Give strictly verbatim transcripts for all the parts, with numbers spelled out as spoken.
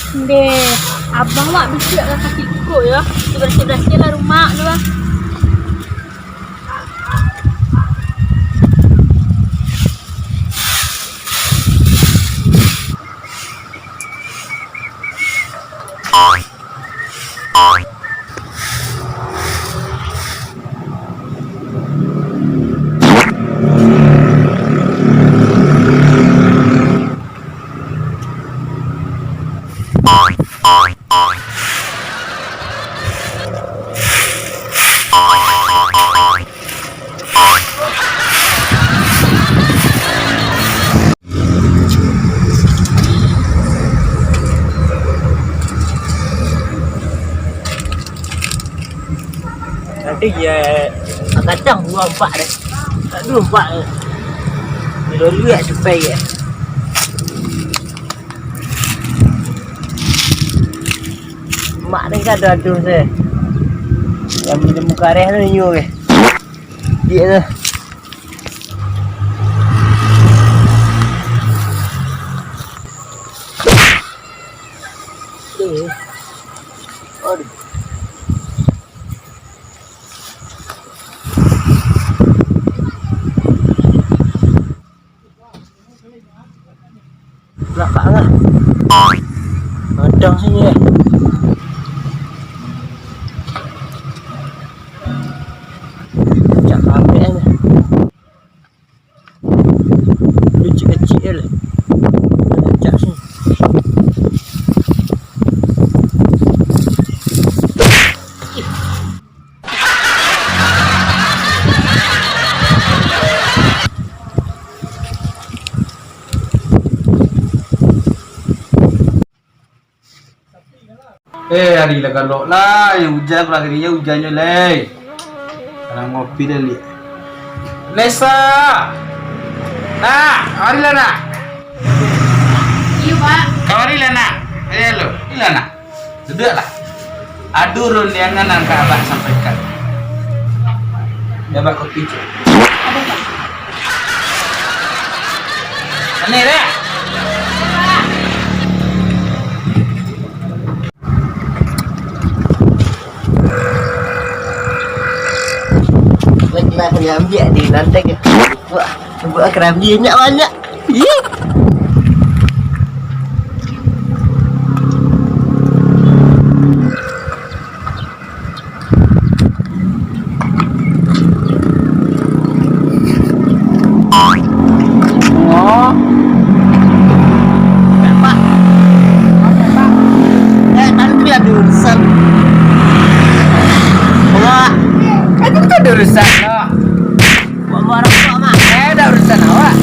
Ndeh, abang wak bisuak lah ka siko yo. Dibarasiah-barasiah lah rumah tu lah. Nanti dia kacang dua empat deh. Tak dua empat deh. Dia dulu ya sampai ya. Mak ni kan ada aduh tu. Yang minum kareh tu nyo ke. Dia tu. Belakang lah. Madang sini eh. Cak kambek eh. Kecik-kecik eh lah. Cak sini. Eh, ari lah galok lah. Yang ujan, kurang kerinyo ujannyo lai. Salah ngopi dah liak. Nesa! Nak, kamarilah nak. Iyo, Pak. Kamarilah nak. Eh, lo, inilah nak. Duduaklah. Ado rundiangan nan ka abah sampaikan. Di abah kopi tu. Ado, Pak. Aneh dah. Lah, lah, ambiak di lantai ke? Buat, buat kerambi banyak-banyak. Ih. Oh. Pak. Eh, tadi tu ada urusan. Wah. Itu tu ada urusan lah. Buat-buat rokok, Mak. Eh, ada urusan awak.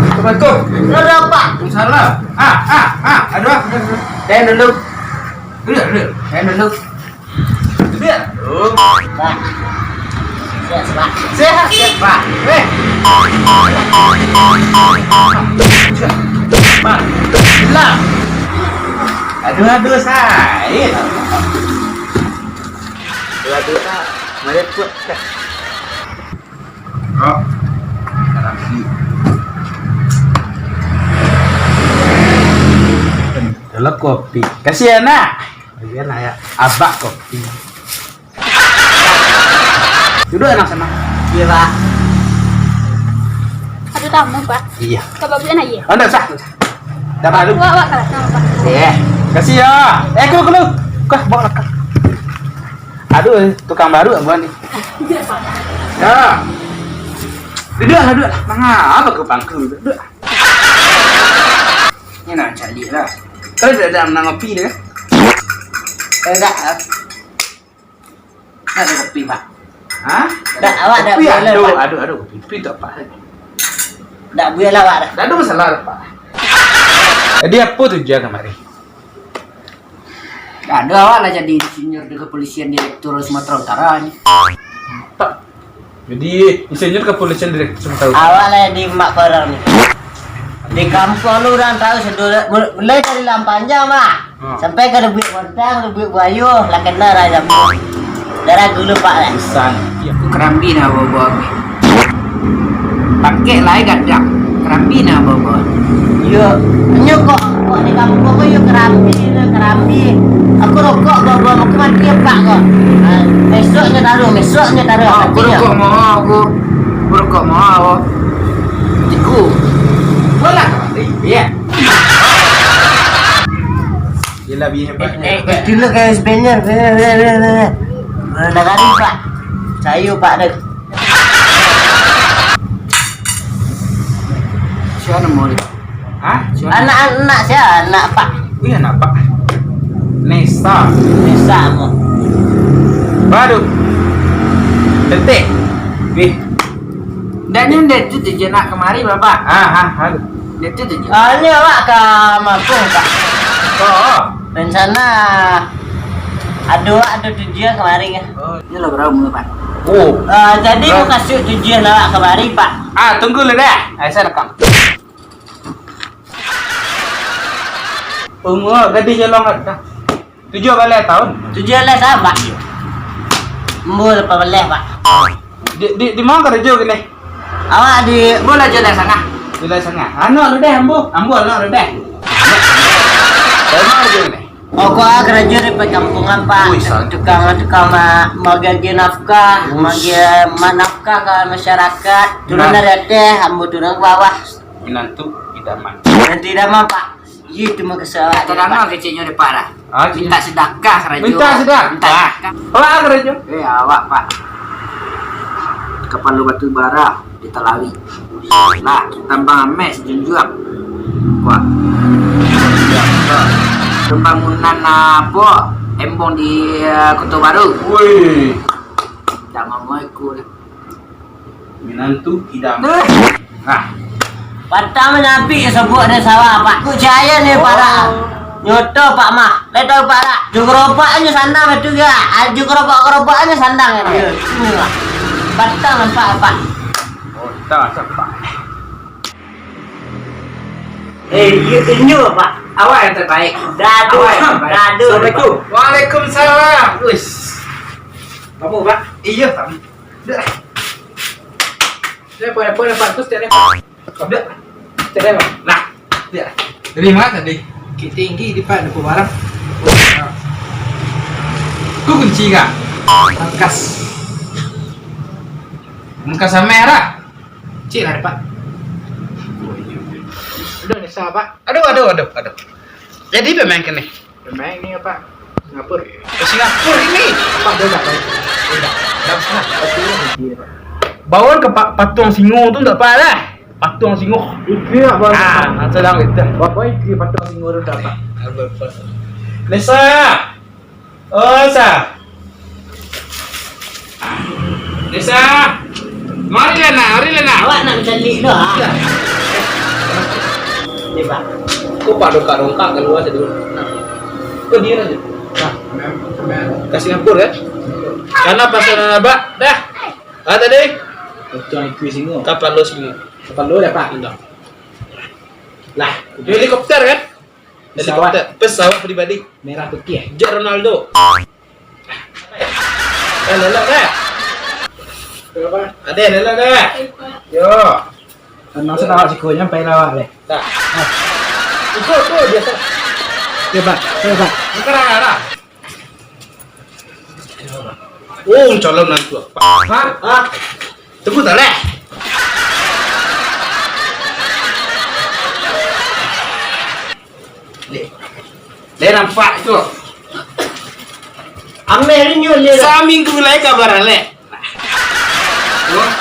Assalamualaikum. Kenapa? Waalaikumsalam. Ah, ah, ah. Aduh, ah. Aduh, aduh. Stand dulu. Duduk, duduk. Stand dulu. Duduk. Pak. Sehat, Pak. Sehat, sehat, Pak. Eh. Pak. Hilang. Aduh, aduh, sakit. Aduh, aduh, Pak. Mari, Pak. Bro. Dalam kopi. Kasihan, nak. Kasihan, nak, ya. Abak kopi. Duduk, nak, sana. Iya, Pak. Ada tamu, Pak. Iya. Coba beli anak, iya. Oh, ndak usah, ndak usah. Dah baru. Wak, wak, kalah sama, Pak. Iya. Kasih, ya. Eh, kau, kau. Kau, bawa lah, kau. Aduh, tukang baru, Abang, ni. Ya. Duduk, duduk. Manga, apa kau pangku? Duduk. Ni nak cari lah. Kau dah, dah menang kopi dia, kan? Eh, dah. Nak ada kopi, Pak? Hah? Dah, awak dah. Kopi boleh, ado, Pak. Ado, ado kopi. Kopi tu apa saja? Dah boleh lah, Pak, dah. Dah ada masalah, Pak. Jadi, apa tujuan kamari? Ado awak lah jadi insinyur di kepolisian, direktur Sumatera Utara ni. Pak, jadi insinyur kepolisian direktur Sumatera Utara. Awak lah jadi mak korang ni. Di kampuang lu urang tahu sadonyo, mul-, mulai dari Lampang Panjang, Mak. Hmm. Sampai ka Lubuak Bontang, Lubuak Buayo, lah kenal lah jamu. Darah gulu, Pak, lah. Pisan. Iya. Tu karambi nah bawa-bawa. Pangkek lai gadang. Karambi nah bawa-bawa. Iyo, nyo kok, kok di kampuang ko iyo karambi, karambi. Aku rokok, buah-buah mungkin mati, Pak, kok. Ah, besoknyo taruh, besoknyo taruh. Oh, aku rokok mahal, aku. Aku rokok mahal, aku. Tiku. Bola. Iya. Dia lebih hebat. Eh, eh, eh, dulu kayak sebenarnya. Udah kali, Pak. Sayu, Pak, deh. Siapa nama dia? Hah? Siapa? Anak-anak sia, anak Pak. Wih, anak Pak. Nesa. Nesa mo. Baru. Detik. Wih. Ndak nyo ndak tu tujuan nak kamari, Bapak. Ah, ah, aduh. Ndak tu tujuan. Ah, ni awak ka mampung, Pak. Oh, oh. Rencana ado, ado tujuan kamari kan. Oh, ini lah berapa menit, Pak? Oh. Ah, jadi mukasuik tujuan awak kamari, Pak. Ah, tunggu lu dah. Ai, saya rekam. Umur gadih jolong dah. Tujuah baleh taun. Tujuah baleh saban, Pak. Ambo lapan baleh, Pak. Di, di, di ma karajo kini? Awak di, ambo lah Julai Sangah. Julai Sangah. Anu, anu deh, ambo. Ambo, anu, anu deh. Di ma karajo kini? Pokok ah, karajo di pakampungan, Pak. Wih, santai. Tukang, tukang ma-, mambagi nafkah, mambagi ma-, nafkah ka masyarakat. Turun dari ateh, ambo turun ka bawah. Minantu idaman. Minantu idaman, Pak. Iyo, itu mukasuik awak. Tadanga keceknyo dek Pak dah. Ah, minta sedekah karajo. Minta sedekah. Minta sedekah. Awak karajo? Eh, awak, Pak. Kapalo batu bara di Talawi. Lah, tambang ameh sajunjuang. Wah. Pambangunan apo? Embong di, eh, Koto Baru. Wih. Dak mamoe ku dah. Minantu idaman. Eh. Nah. Patang manyapik sabuak dari sawah, Pak. Ku caya ni, Pak, dah. Oh. Nyoto, Pak, mah. Lai tahu, Pak, dah. Jugeropak nyo sandang itu ga. Ah, jugeropak-geropak nyo sandang kan. Iyo. Ini, Pak. Patang nampak, Pak. Oh, tak nampak. Eh, iyo, inyo, Pak. Awak yang terbaik. Dado, awak yang terbaik. Dado. Assalamualaikum. Waalaikumsalam. Wis. Kamu, Pak? Iyo, Pak. Dah. Dah, apa, apa, apa, terus tiada, Pak. Dah. Tiada, Pak. Nah. Dah. Dari mana tadi? Bukittinggi di, Pak, duku barang. Ku kunci kah? Markas. Markas ameh lah. Cik lah, Pak. Udah, Nesa, Pak. Aduh, aduh, aduh, aduh. Jadi pemain kene. Pemain ni apa? Singapura. Ke Singapura ini. Pak, dia tak tahu. Dia tak. Dah sana. Pasti dia pergi, Pak. Bawa ke pa-, patung singo tu tak apa lah. Patung singo. Itu ya, Pak. Ah, sedang gitu. Bapak itu patung singo tu tak, Pak. Nesa. Oh, Sa. Nesa. Marilah nak, marilah nak. Awak nak mancaliak tu, ah. Ni, Pak. Kok Pak dongkak-dongkak kalua tadi? Nah. Kok dia aja? Nah, mem-, mem-, ka Singapura, kan? Karena pasanan abak, dah. Ah, tadi? Patung ikua singo. Kapalo singo. Kapalo dah, Pak. Indah. Lah, itu helikopter, kan? Pesawat. Helikopter, pesawat pribadi. Merah putih, eh? Jet Ronaldo. Eh, lelok, eh. Berapa? Ada, lelok, eh. Yo. Tenang, salah awak siko, nyampai lah awak, leh. Dah. Ah. Ikut, ikut, biasa. Oke, Pak. Oke, Pak. Bukan arah-arah. Oh, calon menantu apa? Hah? Hah? Tunggu tak, leh? Leh. Leh nampak tu. Ameh ni nyo, leh. Saminggu lai kabar, leh. Wah.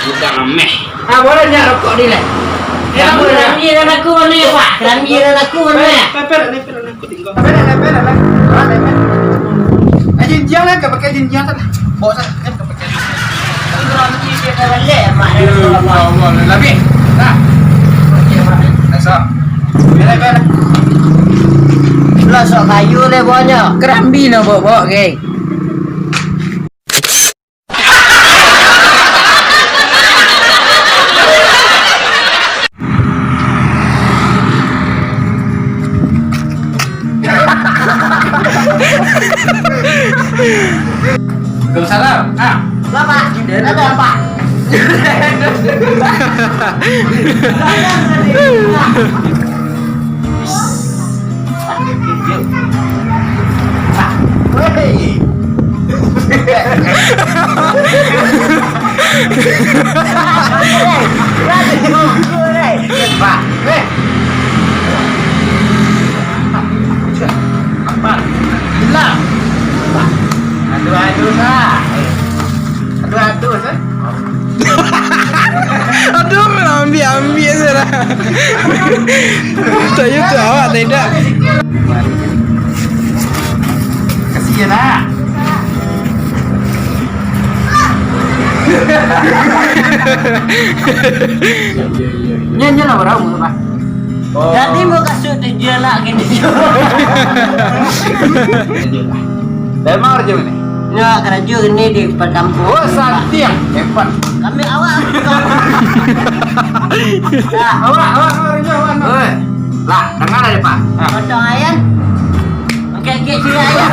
Bukan ameh. Ah, boleh ndak rokok ni, leh? Kerambi dan aku mana, Pak? Kerambi dan aku mana? Pepet, pepet, pepet, aku tinggal. Pepet, pepet, pepet. Ah, pepet. Ah, jinjiang lah, kau pakai jinjiang tu lah. Bawa sana, kan kau pakai jinjiang. Kerambi dia dah balik, Pak. Ya Allah, Allah, Allah. Labih. Nah. Okey, Pak. Dah, sok. Beres, beres. Lah, sok kayu leh bawahnya. Kerambi nak bawa-bawa, geng. Waalaikumsalam. Ah. Bapak, ada apa? Woi. Pak, eh. Apa? Hilang. Aduh, aduh, sah. Aduh, aduh, sah. Aduh, ambiak-ambiak sajo lah. Tak, yo tu awak tak indak. Kasih yo lah. Nyo, nyo lah, barau, Pak. Oh. Jadi, mau kasut tu je lah, gini. Dari mana kerja ni? Nyo, kerja gini di Padang. Oh, santiang. Hebat. Kami awak. Nah, awak, awak, awak, kerja, awak. Oi. Lah, dengar aja, Pak. Ah. Potong ayam. Pakai gek sirih ayam.